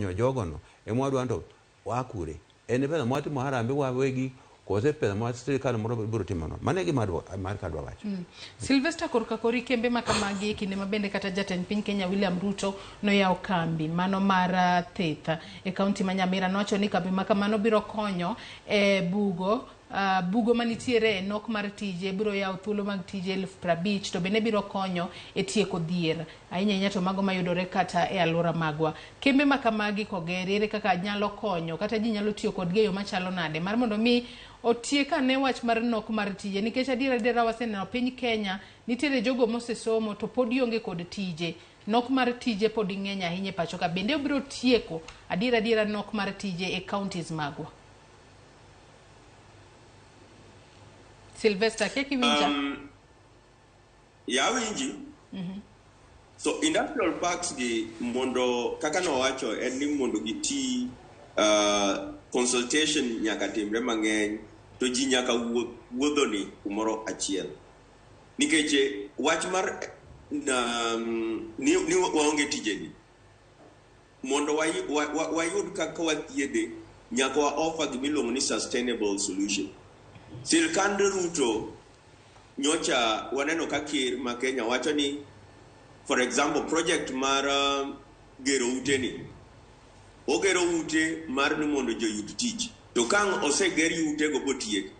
Jogono ema wadwa to waa kure? En pesa mwatimo harambee wawegi kose pesa ma sirikal moro biro timonwa? Mano e gima mar kadwa wacho. Sylvester, korka kori kembe ma kamagi e kinde ma bende kata jatend piny Kenya William Ruto noyawo kambi mano mar thieth e kaunti ma Nyamira, nowacho ni kambi ma kamano biro konyo e bugo bugo manitiere e nok mar tije, biro yawo thuolo mag tije 50,000, to bende biro konyo e tieko dhier ahinya ahinya to mago mayudore kata e alwora magwa. Kembe ma kamagi kogeri, ere kaka nyalo konyo kata ji nyalo tiyo kodgi e yo machalo nade mar mondo mi otiek ane wach mar nok mar tije? Nikech adiera adiera waseneno piny Kenya nitiere jogo mosesomo to pod onge kod tije. Nok mar tije pod ng'eny ahinya e pacho ka. Bende obiro tieko adiera adiera nok mar tije e counties magwa? Sylvester, kia kiwinja? Ya, awinji. So industrial parks gi, mondo kaka nowacho, en ni mondo giti, consultation nyaka timre mang'eny, to ji nyaka wuoth wuodhoni kumoro achiel, nikech wach mar ni waonge tijeni, mondo wayud kaka wathiedhe, nyaka wa offer gimiluongo ni sustainable solution. Sirkand Ruto nyocha waneno ka ker ma Kenya wacho ni, for example, project mar gero ute ni, ogero ute mar ni mondo joyud tich, to kang' oseger utego botiek,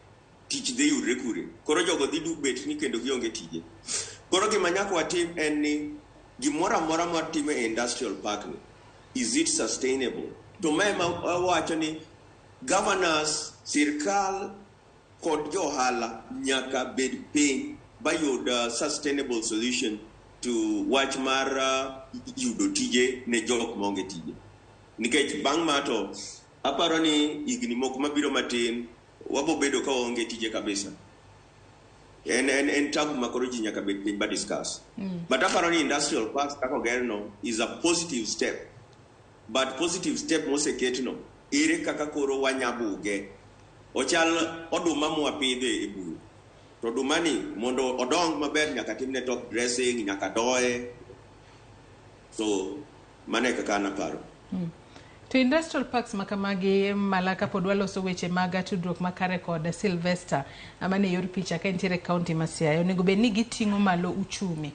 tich dhi yudre kure? Koro jogo dhi bet ni kendo gionge tije. Koro gima nyaka watim en ni gimoro amora mwatimo e industrial park ni, is it sustainable? To ma ema wawacho ni governors, sirkal kod jo ohala nyaka bed piny bayud sustainable solution to wach mar yudo tije ne jok maonge tije, nikech bang' ma to aparo ni higni moko mabiro matin wabo bedo ka waonge tije kabisa. En tabu ma koro ji nyaka bed piny ba discuss. But aparo ni industrial parks kaka ogerno is a positive step, but positive step moseketno, ere kaka koro wanyabuge? Ochal oduma mwapidho e bur, to odumani mondo odong maber nyaka timne top dressing, nyaka doye. So mano e kaka an aparo. To industrial parks ma kamagi mala, kapod waloso weche mag tudruok makare kod Sylvester mane yor picha ka entiere e kaunti ma Siaya, onego bed ni giting'o malo uchumi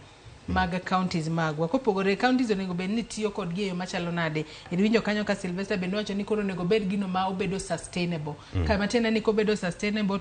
mag counties magwa. Kopogore, counties onego bed ni tiyo kodgi e yo machalo nade? Iwinjo kanyo ka Sylvester bende wacho ni koro onego bed gino ma obedo sustainable. Ka matiende ni kobedo sustainable.